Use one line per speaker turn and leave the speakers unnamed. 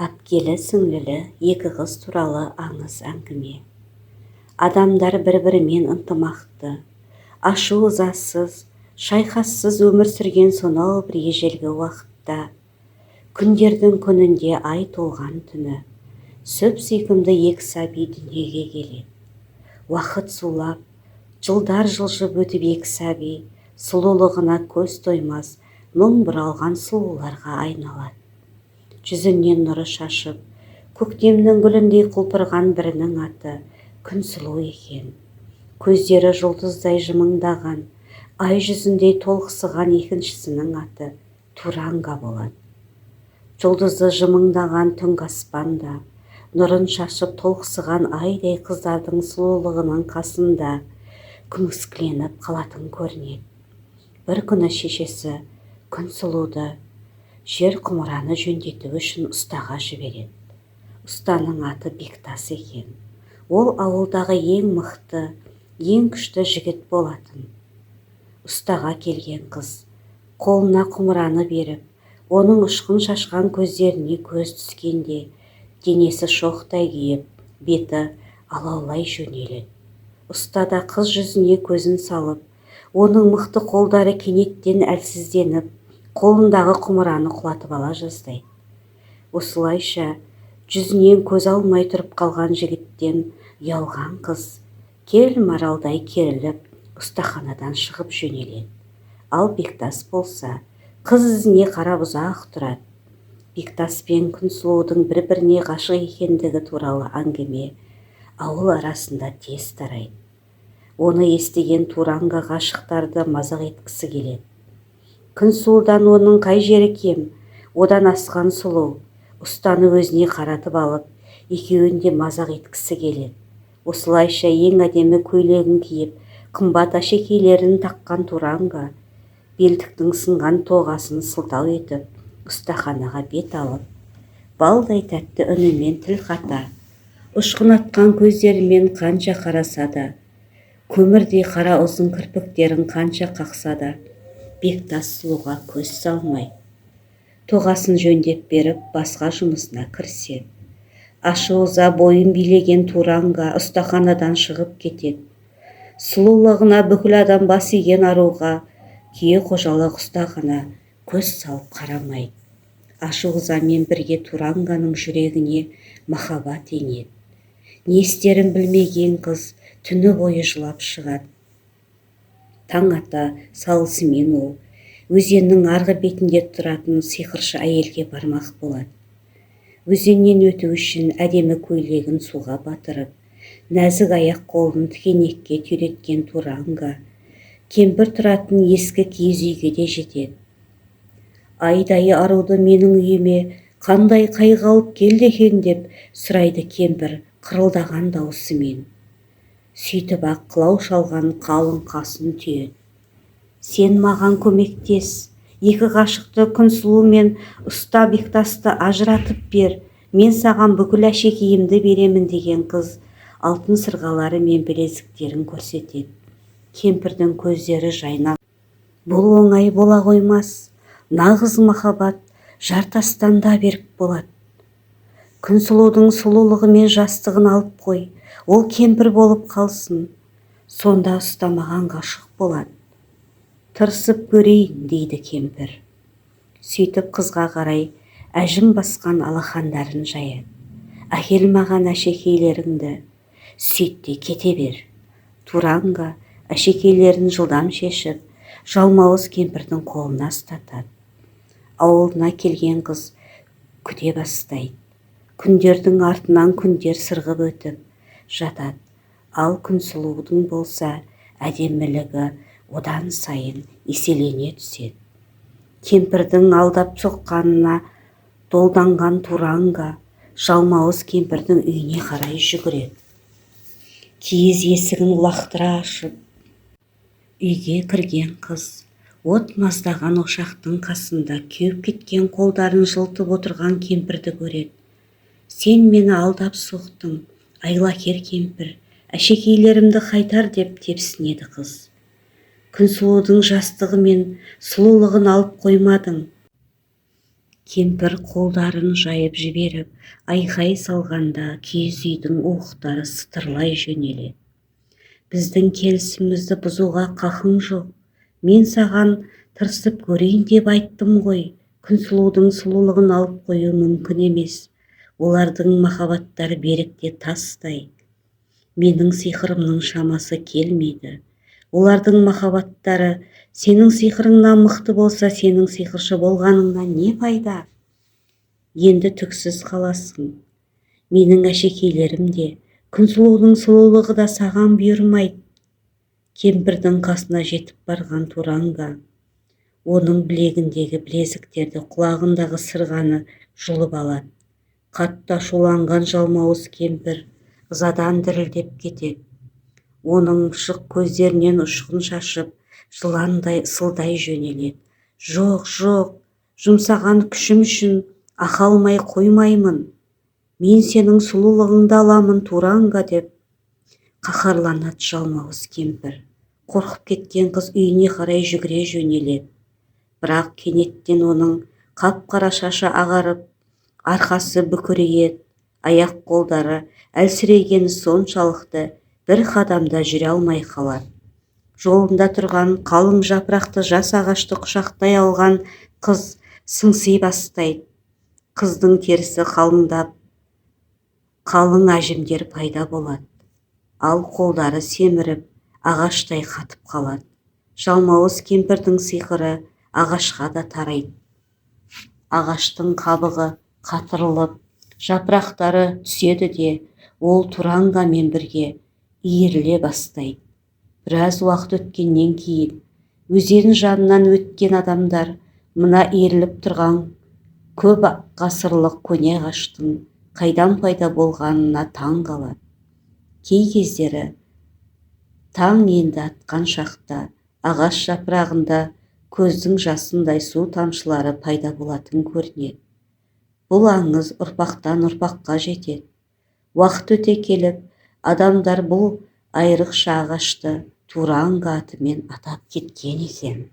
Әпкелі-сіңлілі екі қыз туралы аңыз әңгіме. Адамдар бір-бірімен ынтымақты, ашу-ызасыз, шайқассыз өмір сүрген сонау бір ежелгі уақытта, күндердің күнінде ай толған түні сүп-сүйкімді екі сәби дүниеге келеді. Уақыт зулап, жылдар жылжып өтіп, екі сәби сұлулығына көз тоймас мың бұралған сұлуларға айналады. Жүзінен нұры шашып, көктемнің гүліндей құлпырған бірінің аты Күнсұлу екен. Көздері жұлдыздай жымыңдаған, ай жүзіндей толықсыған екіншісінің аты Туранга болады. Жұлдызы жымыңдаған түнгі аспанда, нұрын шашып толықсыған айдай қыздардың сұлулығының қасында күміскіленіп қалатын көрінеді. Бір күні шешесі Күнсұлуды жер құмыраны жөндету үшін ұстаға жібереді. Ұстаның аты Бектас екен. Ол ауылдағы ең мықты, ең күшті жігіт болатын. Ұстаға келген қыз қолына құмыраны беріп, оның ұшқын шашқан көздеріне көз түскенде денесі шоқтай күйіп, беті алаулай жөнеледі. Ұста да қыз жүзіне көзін салып, оның мықты қолдары кенеттен әлсізденіп, қолындағы құмыраны құлатып ала жаздайды. Осылайша жүзінен көз алмай тұрып қалған жігіттен ұялған қыз кел маралдай керіліп, ұстаханадан шығып жөнеледі. Ал Бектас болса, қыз ізіне қарап ұзақ тұрады. Бектас пен Күнсұлудың бір-біріне ғашық екендігі туралы әңгіме ауыл арасында тез тарайды. Оны естіген Туранга ғашықтарды мазақ еткісі келеді. Күнсұлудан оның қай жері кем, одан асқан сұлу? Ұстаны өзіне қаратып алып, екеуін де мазақ еткісі келеді. Осылайша ең әдемі көйлегін киіп, қымбат әшекейлерін таққан Туранга белдіктің сынған тоғасын сылтау етіп, ұстаханаға бет алып, балдай тәтті үнімен тіл қата, ұшқын атқан көздерімен қанша қараса да, көмірдей қара ұзын кірпіктерін қанша қақса да, Бектас сұлуға көз салмай, тоғасын жөндеп беріп, басқа жұмысына кіріседі. Ашу-ыза бойын билеген Туранга ұстаханадан шығып кетеді. Сұлулығына бүкіл адам бас иген аруға күйе қожалық ұстахана көз салып қарамайды. Ашу-ызамен бірге Туранганың жүрегіне махаббат енеді. Не істерін білмеген қыз түні бойы жылап шығады. Таң ата салысымен ол өзеннің арғы бетінде тұратын сиқыршы әйелге бармақ болады. Өзеннен өту үшін әдемі көйлегін суға батырып, нәзік аяқ қолын тікенекке түйреткен Туранга кемпір тұратын ескі киіз үйге де жетеді. Айдай аруды менің үйіме қандай қайғы алып келді екен, деп сұрайды кемпір қырылдаған даусымен. Сөйтіп ақ қылау шалған қалың қасын түйеді. Сен маған көмектес, екі ғашықты, Күнсұлу мен ұста Бектасты ажыратып бер, мен саған бүкіл әшекейімді беремін, деген қыз алтын сырғалары мен білезіктерін көрсетеді. Кемпірдің көздері жайнап, бұл оңай бола қоймас, нағыз махаббат жартастан да берік болады. Күнсұлудың сұлулығы мен жастығын алып қой, ол кемпір болып қалсын, сонда ұста маған ғашық болады. Тырысып көрейін, дейді кемпір. Сөйтіп қызға қарай әжім басқан алақандарын жаяды. Әкел маған әшекейлеріңді, сөйт те кете бер. Туранга әшекейлерін жылдам шешіп, жалмауыз кемпірдің қолына ұстатады. Ауылына келген қыз күте бастайды. Күндердің артынан күндер сырғып өтіп жатады. Ал Күнсұлудың болса, әдемілігі одан сайын еселене түседі. Кемпірдің алдап соққанына долданған Туранга жалмауыз кемпірдің үйіне қарай жүгіреді. Киіз есігін лақтыра ашып, үйге кірген қыз от маздаған ошақтың қасында кеуіп кеткен қолдарын жылытып отырған кемпірді көреді. Сен мені алдап соқтың, айлакер кемпір, әшекейлерімді қайтар, деп тепсінеді қыз. Күнсұлудың жастығы мен сұлулығын алып қоймадың. Кемпір қолдарын жайып жіберіп, айқай салғанда киіз үйдің уықтары сытырлай жөнеледі. Біздің келісімімізді бұзуға қақың жоқ. Мен саған тырысып көрейін деп айттым ғой. Күнсұлудың сұлулығын алып қою мүмкін емес. Олардың махаббаттары берік те тастай. Менің сиқырымның шамасы келмейді. Олардың махаббаттары сенің сиқырыңнан мықты болса, сенің сиқыршы болғаныңнан не пайда? Енді түксіз қаласың. Менің әшекейлерім де, Күнсұлудың сұлулығы да саған бұйырмайды. Кемпірдің қасына жетіп барған Туранга оның білегіндегі білезіктерді, құлағындағы сырғаны жұлып алады. Қатты ашуланған жалмауыз кемпір ызадан дірілдеп кетеді. Оның шық көздерінен ұшқын шашып, жыландай ысылдай жөнеледі. Жоқ, жоқ, жұмсаған күшім үшін ақы алмай қоймаймын. Мен сенің сұлулығыңды аламын, Туранга, деп қаһарланады жалмауыз кемпір. Қорқып кеткен қыз үйіне қарай жүгіре жөнеледі. Бірақ кенеттен оның қап-қара шашы ағарып, арқасы бүкірейеді, аяқ қолдары әлсірегені соншалықты бір қадамда жүре алмай қалады. Жолында тұрған қалың жапырақты жас ағашты құшақтай алған қыз сыңси бастайды. Қыздың терісі қалыңдап, қалың әжімдер пайда болады. Ал қолдары семіріп, ағаштай қатып қалады. Жалмауыз кемпірдің сиқыры ағашқа да тарайды. Ағаштың қабығы қатырылып, жапырақтары түседі де, ол Турангамен бірге иіріле бастайды. Біраз уақыт өткеннен кейін өзен жанынан өткен адамдар мына иіріліп тұрған көп ғасырлық көне ағаштың қайдан пайда болғанына таң қалады. Кей кездері таң енді атқан шақта ағаш жапырағында көздің жасындай су тамшылары пайда болатын көрінеді. Бұл аңыз ұрпақтан ұрпаққа жетеді. Уақыт өте келіп, адамдар бұл айрықша ағашты Туранга атымен атап кеткен екен.